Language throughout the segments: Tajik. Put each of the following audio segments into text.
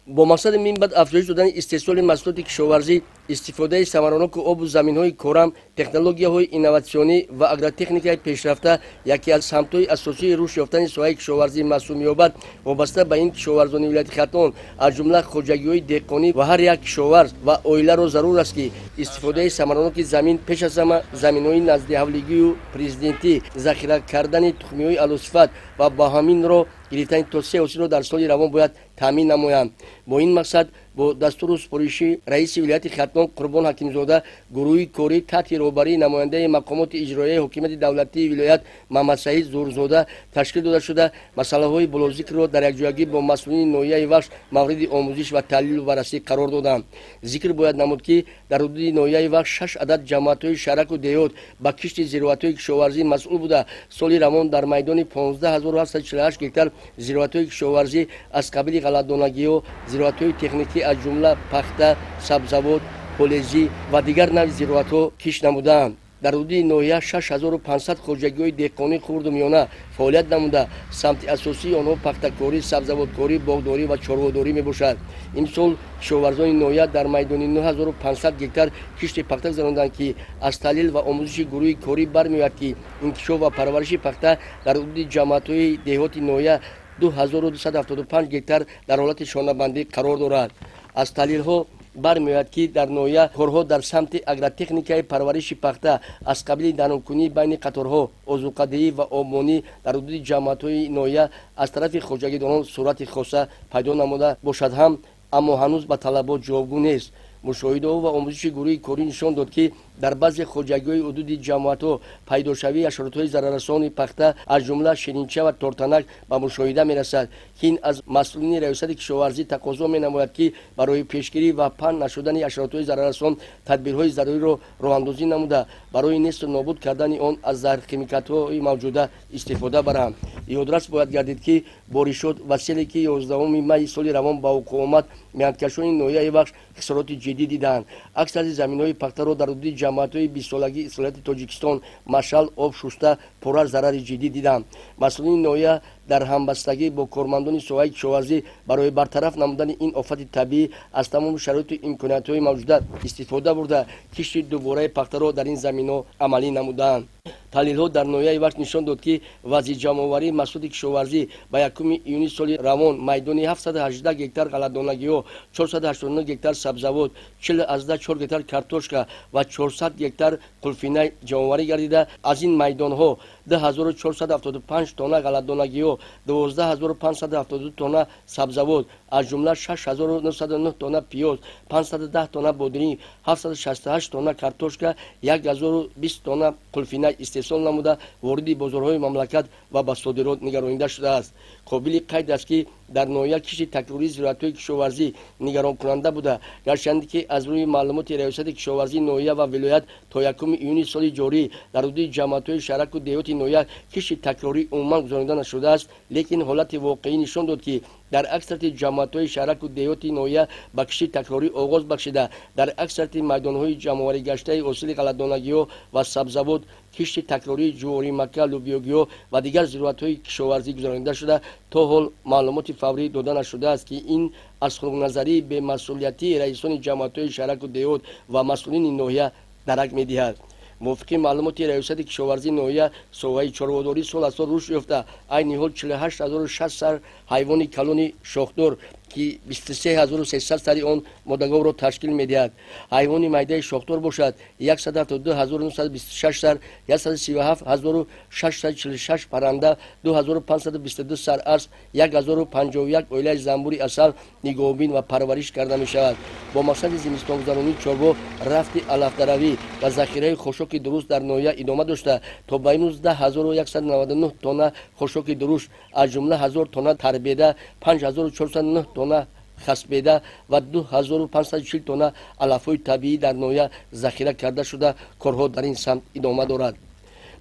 Бо мақсади минбаъд афзоиш додани истеҳсоли маҳсулоти кишоварзӣ, истифодаи самараноку обу заминҳои корам, технологияҳои инноватсионӣ ва агротехникаи пешрафта яке аз самтҳои асосии рушд ёфтани соҳаи кишоварзӣ маҳсуб меёбад. Вобаста ба ин, кишоварзони вилояти Хатлон, аз ҷумла хоҷагиҳои деҳқонӣ ва ҳар як кишоварз ва оиларо зарур аст, ки истифодаи самараноки замин, пеш аз ҳама заминҳои наздиҳавлигию президентӣ, захира кардани тухмиҳои аълосифат ва ба ҳамин роҳ гирифтани то се ҳосилро дар соли равон бояд таъмин намоянд. Бо ин мақсад, бо дастуру супориши раиси вилояти Хатлон Қурбон Ҳакимзода, гурӯҳи корӣ таҳти роҳбарии намояндаи мақомоти иҷроияи ҳокимияти давлатии вилоят Маҳмадсаид Зуҳурзода ташкил дода шуда, масъалаҳои болозикрро дар якҷоягӣ бо масъулини ноҳияи Вахш мавриди омӯзиш ва таҳлилу баррасӣ қарор доданд. Зикр бояд намуд, ки дар ҳудуди ноҳияи Вахш шаш адад ҷамоатҳои шаҳраку деҳот ба кишти зироатҳои кишоварзӣ масъул буда, соли равон дар майдони 15 748 гектар зироатҳои кишоварзӣ аз қабили ғалладонагиҳо, зироатҳои техникӣ, аз ҷумла пахта, сабзавот, полезӣ ва дигар навъи зироатҳо кишт намудаанд. Дар ҳудуди ноҳия 6500 хоҷагиҳои деҳқонии хурду миёна фаъолият намуда, самти асосии онҳо пахтакорӣ, сабзавоткорӣ, боғдорӣ ва чорводорӣ мебошад. Имсол кишоварзони ноҳия дар майдони 9500 гектар кишти пахта гузаронданд, ки аз таҳлил ва омӯзиши гурӯҳи корӣ бармеояд, ки инкишоф ва парвариши пахта дар ҳудуди ҷамоатҳои деҳоти ноҳия 2275 гектар дар ҳолати шонабандӣ қарор дорад. Аз таҳлилҳо бармеояд, ки дар ноҳия корҳо дар самти агротехникаи парвариши пахта аз қабили данокунии байни қаторҳо, озуқадиҳӣ ва обмонӣ дар ҳудуди ҷамоатҳои ноҳия аз тарафи хоҷагидорон суръати хоса пайдо намуда бошад ҳам, аммо ҳанӯз ба талабот ҷавобгӯ нест. Мушоҳидаҳо ва омӯзиши гурӯҳи корӣ нишон дод, ки дар баъзе хоҷагиҳои ҳудуди ҷамоатҳо пайдошавии ҳашаротҳои зараррасони пахта, аз ҷумла ширинча ва тортанак, ба мушоҳида мерасад, ки ин аз масъулини Раёсати кишоварзӣ тақозо менамояд, ки барои пешгирӣ ва паҳн нашудани ҳашаротҳои зарарасон тадбирҳои заруриро роҳандозӣ намуда, барои несту нобуд кардани он аз заҳрхимикатҳои мавҷуда истифода баранд. Ёдрас бояд гардид, ки боришот ва селе, ки 11 майи соли равон ба вуқӯъ омад, меҳнаткашони ноҳияи Вахш хисороти ҷиддӣ диданд. Аксари заминҳои пахтаро дар ҳудуди ҷамоатҳои 20-солагии истиқлолияти Тоҷикистон, Машал об шуста, пурра зарари ҷиддӣ диданд. Масъулини ноҳия дар ҳамбастагӣ бо кормандони соҳаи кишоварзӣ барои бартараф намудани ин офати табиӣ аз тамоми шароиту имкониятҳои мавҷуда истифода бурда, кишти дубораи пахтаро дар ин заминҳо амалӣ намудаанд. Таҳлилҳо дар ноҳияи Вахш нишон дод, ки вазъи ҷамъоварии маҳсулоти кишоварзӣ ба 1 июни соли равон майдони 718 гектар ғалладонагиҳо, 489 гектар сабзавот, 40,4 гектар картошка ва 400 гектар қулфинай ҷамъоварӣ гардида, аз ин майдонҳо 2475 тонна ғалладонагиҳо, 12 572 тонна сабзавот, аз ҷумла 6909 тонна пиёз, 510 тонна бодиринг, 768 тонна картошка, 1020 тонна қулфинай истеҳсол намуда, вориди бозорҳои мамлакат ва ба содирот нигаронида шудааст. Қобили қайд аст, ки дар ноҳия кишти такрории зироатҳои кишоварзӣ нигаронкунанда буда, гарчанде ки аз рӯи маълумоти Раёсати кишоварзии ноҳия ва вилоят то 1 июни соли ҷорӣ дар ҳудуди ҷамоатҳои шаҳраку деҳоти ноҳия кишти такрорӣ умуман гузаронида нашудааст, лекин ҳолати воқеӣ нишон дод, ки дар аксарияти ҷамоатҳои шаҳраку деҳоти ноҳия ба кишти такрорӣ оғоз бахшида, дар аксарияти майдонҳои ҷамъоварӣгаштаи ҳосили ғалладонагиҳо ва сабзавот кишти такрории ҷуворимакка, лӯбиёгиҳо ва дигар зироатҳои кишоварзӣ гузаронида шуда, то ҳол маълумоти фаврӣ дода нашудааст, ки ин аз хунукназарии бемасъулиятии раисони ҷамоатҳои шаҳраку деҳот ва масъулини ноҳия дарак медиҳад. Мувофиқи маълумоти Раёсати кишоварзии ноҳия, соҳаи чорводорӣ сол аз сол рушд ёфта, айни ҳол 48 060 сар ҳайвони калони шохдор, ки 23 300 сари он модаговро ташкил медиҳад, ҳайвони майдаи шохдор бошад 172 926 сар, 137 646 парранда, 2522 сар асп, 1051 оилаи занбури асал нигоҳубин ва парвариш карда мешавад. Бо мақсади зимистонгузаронии чорво рафти алафдаравӣ ва захираи хошоки дуруст дар ноҳия идома дошта, то ба имрӯз 10 199 тонна хошоки дурушт, аз ҷумла 1000 тонна тарбеда, 5409 тонна хасбеда ва 2540 тонна алафҳои табиӣ дар ноҳия захира карда шуда, корҳо дар ин самт идома дорад.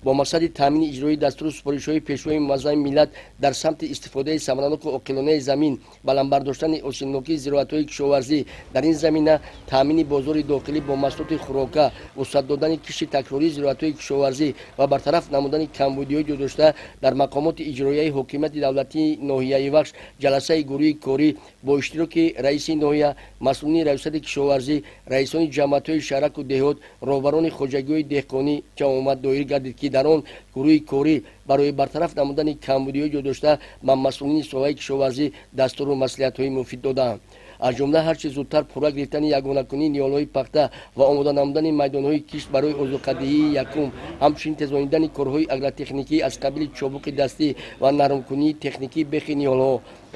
Бо мақсади таъмини иҷрои дастуру супоришҳои Пешвои муаззами миллат дар самти истифодаи самараноку оқилонаи замин, баланд бардоштани ҳосилнокии зироатҳои кишоварзӣ, дар ин замина таъмини бозори дохилӣ бо маҳсулоти хӯрока, вусъат додани кишти такрории зироатҳои кишоварзӣ ва бартараф намудани камбудиҳои ҷойдошта дар мақомоти иҷроияи ҳокимияти давлатии ноҳияи Вахш ҷаласаи гурӯҳи корӣ бо иштироки раиси ноҳия, масъулини раёсати кишоварзӣ, раисони ҷамоатҳои шаҳраку деҳот, роҳбарони хоҷагиҳои деҳқонӣ ҷамъомад доир гардид, ки дар он гурӯҳи корӣ барои бартараф намудани камбудиҳои ҷойдошта ба масъулини соҳаи кишоварзӣ дастуру маслиҳатҳои муфид доданд. Аз ҷумла ҳарчи зудтар пурра гирифтани ягонакунии ниҳолҳои пахта ва омода намудани майдонҳои кишт барои озуқадиҳии якум, ҳамчунин тезонидани корҳои агротехникӣ аз қабили чобуқи дастӣ ва нармкунии техникии бехи ниҳолҳо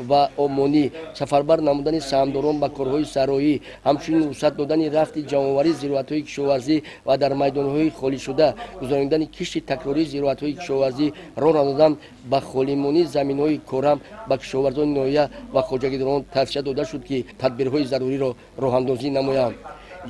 ва обмонӣ, сафарбар намудани саҳмдорон ба корҳои саҳроӣ, ҳамчунин вусъат додани рафти ҷамъоварии зироатҳои кишоварзӣ ва дар майдонҳои холишуда гузаронидани кишти такрории зироатҳои кишоварзӣ, роҳ надодан ба холимонии заминҳои корам ба кишоварзони ноҳия ва хоҷагидорон тавсия дода шуд, ки тадбирҳои заруриро роҳандозӣ намоянд.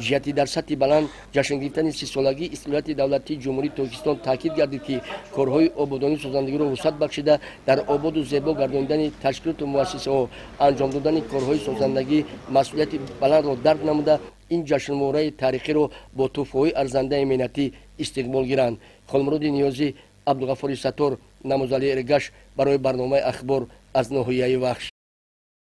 Ҷиҳати дар сатҳи баланд ҷашн гирифтани 30-солагии истиқлолияти давлатии Ҷумҳурии Тоҷикистон таъкид гардид, ки корҳои ободонию созандагиро вусъат бахшида, дар ободу зебо гардонидани ташкилоту муассисаҳо, анҷом додани корҳои созандагӣ масъулияти баландро дарк намуда, ин ҷашнвораи таърихиро бо тӯҳфаҳои арзандаи меҳнатӣ истиқбол гиранд. Холмуроди Ниёзӣ, Абдуғаффори Саттор, Намозали Эргаш барои барномаи «Ахбор» аз ноҳияи Вахш.